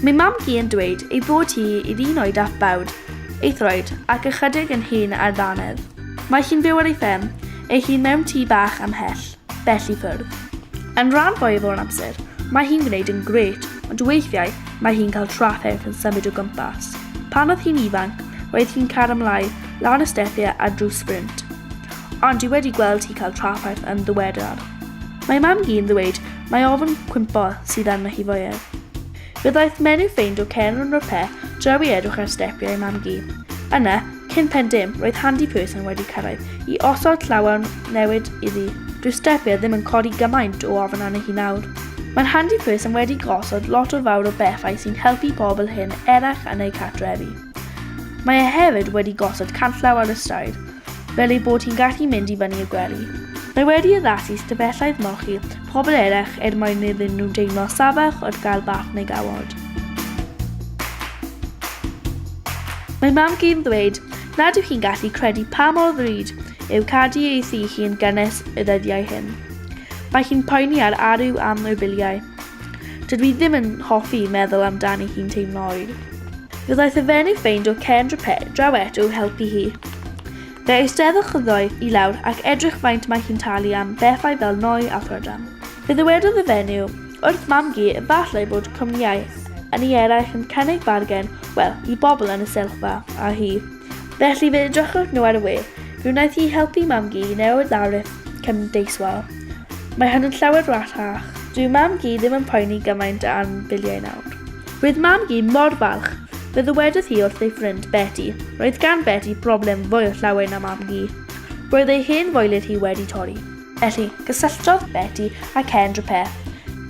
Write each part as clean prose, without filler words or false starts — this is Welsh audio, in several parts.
Mae mam-gu yn dweud ei bod hi i'r un oed â bawd, ei throed, ac ychydig yn hŷn ar ddannedd. Mae hi'n byw ar ei phen ei hun mewn tŷ bach ymhell, bell i ffwrdd. Yn rhan fwyaf o'r amser, mae hi'n gwneud yn grêt, ond weithiau mae hi'n cael trafferth yn symud o gwmpas. Pan oedd hi'n ifanc, roedd hi'n caramlau lan y stepiau a drws ffrynt. Ond dwi wedi gweld hi cael trafferth yn ddiweddar. Mae mam-gu'n ddweud mai ofn cwympo sydd arno hi fwyaf. Fe ddaeth menyw ffeind o Cairn Repair draw i edrych ar stepiau mam-gu. Yna, cyn pen dim, roedd handy person wedi cyrraedd i osod llawer newid iddi. Dyw'r stepiau ddim yn codi gymaint o ofn arno hi nawr. Mae'r handy person wedi gosod lot o fawr o bethau sy'n helpu pobl hŷn eraill yn eu cartrefi. Mae e hefyd wedi gosod canllaw ar y stryd, fel ei bod hi'n gallu mynd i fyny y gwely. Mae wedi addasu stafelloedd molchi pobl eraill er mwyn iddyn nhw deimlo safach wrth gael bath neu gawod. Mae mam-gu'n ddweud nad yw hi'n gallu credu pa mor ddrud yw cadw ei thŷ hi'n gynnes y ddyddiau hyn. Mae hi'n poeni ar arw am y biliau. Dydw i ddim yn hoffi meddwl amdani hi'n teimlo oer. Fe ddaeth y fenyw ffeind o Cairn Repair draw eto i'w helpu hi. Fe eisteddwch ddoe i lawr ac edrych faint mae hi'n talu am bethau fel nwy a thrydan. Fe ddywedodd y fenyw wrth mam-gu efallai bod cwmnïau ynni eraill yn cynnig bargen well i bobl yn y sefyllfa â hi. Felly fe edrychodd nhw ar y we. Fe wnaeth hi helpu mam-gu i newid ddarlith cymdeithasol. Mae hyn yn llawer rhatach. Dyw mam-gu ddim yn poeni gymaint am biliau nawr. Roedd mam-gu mor falch. Fe ddywedodd hi wrth ei ffrind, Betty. Roedd gan Betty broblem fwy o llawer na mam-gu. Roedd ei hen foelydd hi wedi torri. Felly, cysylltodd Betty â Ken Draper.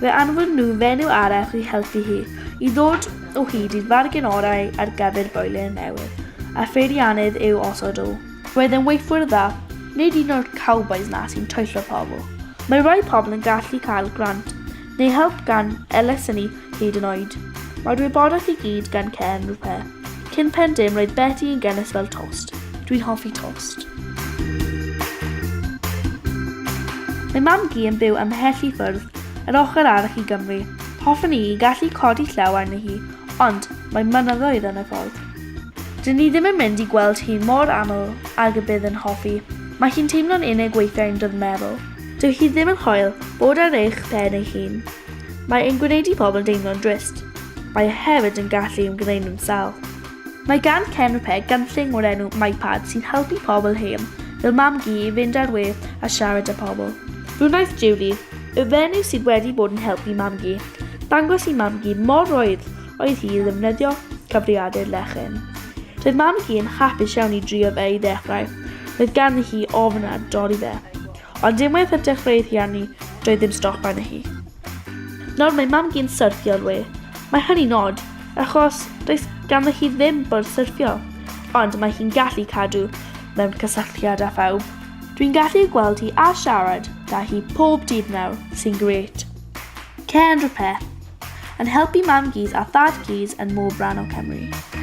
Fe anfon nhw fenyw arall i helpu hi i ddod o hyd i'r fargen orau ar gyfer boeler newydd, a pheiriannydd i'w osod o. Roedd e'n weithiwr dda, nid un o'r cowbois 'na sy'n twyllo pobl. Mae rhai pobl yn gallu cael grant neu help gan elusennu hyd yn oed. Mae'r wybodaeth i gyd gan Cairn Repair. Cyn pen dim roedd Betty yn gynnes fel tost. Dwi'n hoffi tost. Mae mam-gu yn byw ymhell i ffwrdd, yr ochr arall i Gymru. Hoffwn i gallu codi llaw arni hi, ond mae mynyddoedd yn y ffordd. Dyn ni ddim yn mynd i gweld hi mor aml ag y bydd yn hoffi. Mae hi'n teimlo'n unig weithiau'n dod meddwl. Dyw hi ddim yn hwyl bod ar eich pen eich hun. Mae e'n gwneud i pobl deimlo'n drist. Mae e hefyd yn gallu eu gwneud nhw'n sâl. Mae gan Ken Repair gynllun o'r enw MyPad sy'n helpu pobl hen, fel mam-gu i fynd ar we a siarad â pobl. Fe wnaeth Julie, y fenyw sydd wedi bod yn helpu mam-gu, ddangos i mam-gu mor rwydd oedd hi i ddefnyddio cyfrifiadur lechen. Roedd mam-gu yn hapus iawn i drio fe i ddechrau. Roedd ganddi hi ofn ar dorri fe. Ond unwaith y dechreuodd hi arni, doedd ddim stop arni hi. Nawr mae mam-gu'n syrthio ar we. Mae hynny'n od, achos does ganddo hi ddim bwrdd syrthio. Ond mae hi'n gallu cadw mewn cysylltiad â phawb. Dwi'n gallu gweld hi a siarad 'da hi pob dydd nawr, sy'n grêt. Care and Repair, yn helpu mam-gus a thad-cus yn mhob rhan o Cymru.